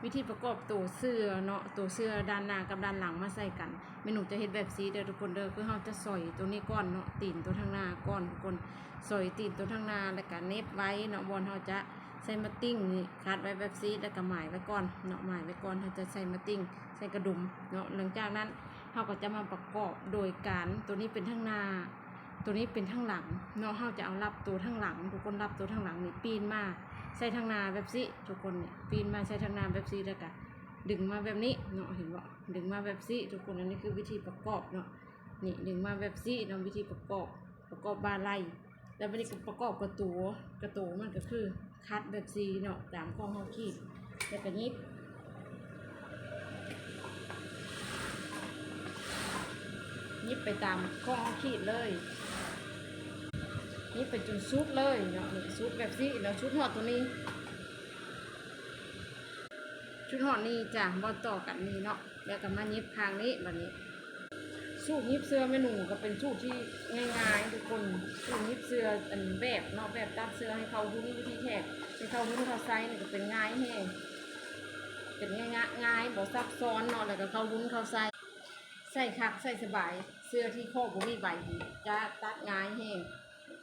ວິທີປະກອບໂຕເສື້ອເນາະ ໂຕເສື້ອດ້ານໜ້າກັບດ້ານຫຼັງມາໃສ່ກັນ. ແມ່ໜູຈະເຮັດແບບຊີ້ເດີທຸກຄົນເດີ ຄືເຮົາຈະສອຍໂຕນີ້ກ່ອນເນາະ ຕີນໂຕທາງໜ້າກ່ອນທຸກຄົນ ສອຍຕີນໂຕທາງໜ້າ ແລ້ວກະເໜັບໄວ້ເນາະ ບ່ອນເຮົາຈະໃສ່ມາຕິ່ງນີ້ ຂັດໄວ້ແບບຊີ້ ແລ້ວກະໝາຍໄວ້ກ່ອນເນາະ ໝາຍໄວ້ກ່ອນ ເຮົາຈະໃສ່ມາຕິ່ງ ໃສ່ກະດຸມເນາະ. ຫຼັງຈາກນັ້ນເຮົາກໍຈະມາປະກອບໂດຍການ ໂຕນີ້ເປັນທາງໜ້າ ໂຕນີ້ເປັນທາງຫຼັງເນາະ ເຮົາຈະເອົາລັບໂຕທາງຫຼັງ ທຸກຄົນ ລັບໂຕທາງຫຼັງນີ້ປີ້ນມາໃສ່ທາງໜ້າແບບຊີ້ ທຸກຄົນ ນີ້ປີ້ນມາໃສ່ທາງໜ້າແບບຊີ້ ແລ້ວກະດຶງມາແບບນີ້ເນາະ ເຫັນບໍ່ ດຶງມາແບບຊີ້ທຸກຄົນ. ອັນນີ້ຄືວິທີປະກອບເນາະ ນີ້ດຶງມາແບບຊີ້ເນາະ ວິທີປະກອບ ປະກອບບ່າໄຫຼ່. ແລ້ວບາດນີ້ກໍປະກອບກະໂຕ ກະໂຕມັນກໍຄືຂັດແບບຊີ້ເນາະ ຕາມຂ້ອງເຮົາຂີດ ແລ້ວກໍຫຍິບ ຫຍິບໄປຕາມຂ້ອງເຮົາຂີດເລີຍ ຫຍິບໄປຈົນສຸດເລີຍເນາະ ນີ້ສຸດແບບຊີ້ເນາະ ສຸດຮອດໂຕນີ້ ຊຸດຮອດນີ້ຈ້າ ບໍ່ຕໍ່ກັນນີ້ເນາະ ແລ້ວກໍມາຫຍິບຂ້າງນີ້ບາດນີ້. ສູດຫຍິບເສື້ອແມ່ໜູກໍເປັນສູດທີ່ງ່າຍໆ ທຸກຄົນ ສູດຫຍິບເສື້ອອັນແບບເນາະ ແບບຕັດເສື້ອໃຫ້ເຂົ້າຫຸ້ນ ວິທີແທກໃຫ້ເຂົ້າຫຸ້ນເຂົ້າໄຊນີ້ກໍເປັນງ່າຍແຮງ ເປັນງ່າຍໆ ງ່າຍ ບໍ່ຊັບຊ້ອນເນາະ ແລ້ວກໍເຂົ້າຫຸ້ນເຂົ້າໄຊ ໃສ່ຄັກໃສ່ສະບາຍ ເສື້ອທີ່ຂໍ້ບໍ່ມີໃບນີ້ຈະຕັດງ່າຍແຮງ.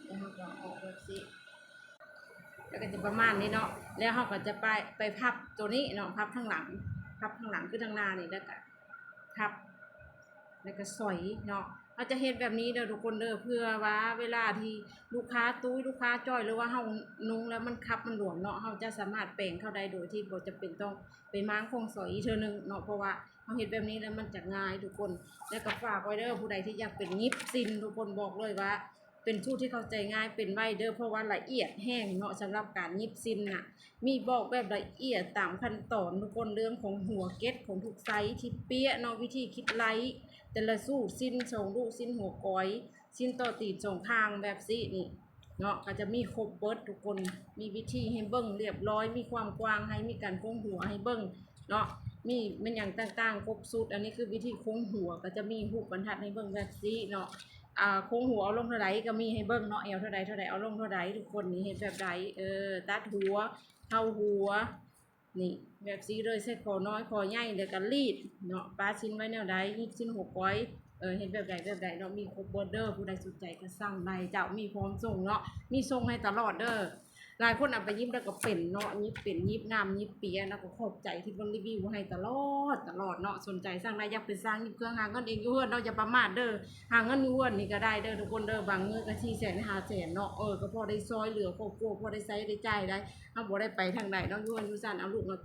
ແລ້ວເຮົາກໍເອົາອອກແບບຊີ້ ແລ້ວກໍຈະປະມານນີ້ເນາະ ແລ້ວເຮົາກໍຈະໄປ ໄປພັບໂຕນີ້ເນາະ ພັບທາງຫຼັງ ພັບທາງຫຼັງຄືທາງໜ້ານີ້ ແລ້ວກໍພັບ ແລ້ວກໍສອຍເນາະ. ເຮົາຈະເຮັດແບບນີ້ເດີທຸກຄົນເດີ ເພື່ອວ່າເວລາທີ່ລູກຄ້າຕຸ້ຍ ລູກຄ້າຈ່ອຍ ຫຼືວ່າເຮົານຸ່ງແລ້ວມັນຄັບມັນຫຼວມເນາະ ເຮົາຈະສາມາດແປງເຂົ້າໄດ້ໂດຍທີ່ບໍ່ຈຳເປັນຕ້ອງໄປມ້າງຂອງສອຍອີກເທື່ອໜຶ່ງເນາະ ເພາະວ່າເຮົາເຮັດແບບນີ້ແລ້ວມັນຈະງ່າຍທຸກຄົນ. ແລ້ວກໍຝາກໄວ້ເດີ ຜູ້ໃດທີ່ຢາກເປັນຫຍິບສິ້ນ ທຸກຄົນ ບອກເລີຍວ່າ ເປັນສູດທີ່ເຂົ້າໃຈງ່າຍ ເປັນໄວເດີ ເພາະວ່າລະອຽດແຮງເນາະ ສຳລັບການຫຍິບສິ້ນນະ ມີບອກແບບລະອຽດຕາມຂັ້ນຕອນທຸກຄົນ ເລື່ອງຂອງຫົວເກັດຂອງທຸກໄຊທີ່ເປຍເນາະ ວິທີຄິດໄລ່ແຕ່ລະສູດ ສິ້ນສອງລູກ ສິ້ນຫົວກອຍ ສິ້ນຕໍ່ຕີນສອງຂ້າງແບບຊີ້ນີ້ເນາະ ກໍຈະມີຄົບເບິດທຸກຄົນ ມີວິທີໃຫ້ເບິ່ງລຽບລ້ອຍ ມີຄວາມກວ້າງໃຫ້ ມີການໂຄ້ງຫົວໃຫ້ເບິ່ງ ເນາະ ມີແມ່ນຫຍັງຕ່າງໆຄົບຊຸດ. ອັນນີ້ຄືວິທີໂຄ້ງຫົວ ກໍຈະມີຮູບບັນທັດໃຫ້ເບິ່ງແບບຊີ້ເນາະ ອ່າ ໂຄ້ງຫົວເອົາລົງເທົ່າໃດກໍມີໃຫ້ເບິ່ງເນາະ ແອວເທົ່າໃດ ເທົ່າໃດ ເອົາລົງເທົ່າໃດ ທຸກຄົນນີ້ເຮັດແບບໃດ ເອີ ຕັດຫົວ ເຂົ້າຫົວ ນີ້ແບບຊີ້ເລີຍ ໃສ່ຂໍ້ນ້ອຍຂໍ້ໃຫຍ່ ແລ້ວກໍລີດເນາະ ປະສິ້ນໄວ້ແນວໃດ ຮີດສິ້ນຫົວກອຍ ເອີ ເຮັດແບບໃດ ແບບໃດເນາະ ມີຄົບເບິດເດີ ຜູ້ໃດສົນໃຈກໍສັ່ງໄດ້ເຈົ້າ ມີພ້ອມສົ່ງເນາະ ມີສົ່ງໃຫ້ຕະຫຼອດເດີ. ຫຼາຍຄົນເອົາໄປຫຍິບແລ້ວກໍເປັນເນາະ ຫຍິບເປັນ ຫຍິບງາມ ຫຍິບເປຍ ແລ້ວກໍຂອບໃຈທີ່ເພິ່ນຣີວິວໃຫ້ຕະຫຼອດ ຕະຫຼອດເນາະ. ສົນໃຈສັ່ງໄດ້ ຢາກເປັນຊ່າງຫຍິບເຄື່ອງ ຫາເງິນເອງຢູ່ເຮືອນເນາະ ຢ່າປະໝາດເດີ ຫາເງິນຢູ່ເຮືອນນີ້ກໍໄດ້ເດີທຸກຄົນເດີ ບາງມື້ກໍສີ່ແສນ ຫ້າແສນເນາະ ເອີ ກໍພໍໄດ້ຊ່ອຍເຫຼືອຄອບຄົວ ພໍໄດ້ໃຊ້ໄດ້ຈ່າຍໄດ້ ເຮົາບໍ່ໄດ້ໄປທາງໃດເນາະ ຢູ່ເຮືອນຢູ່ຊານ ເອົາລູກເອົາເຕົ້າ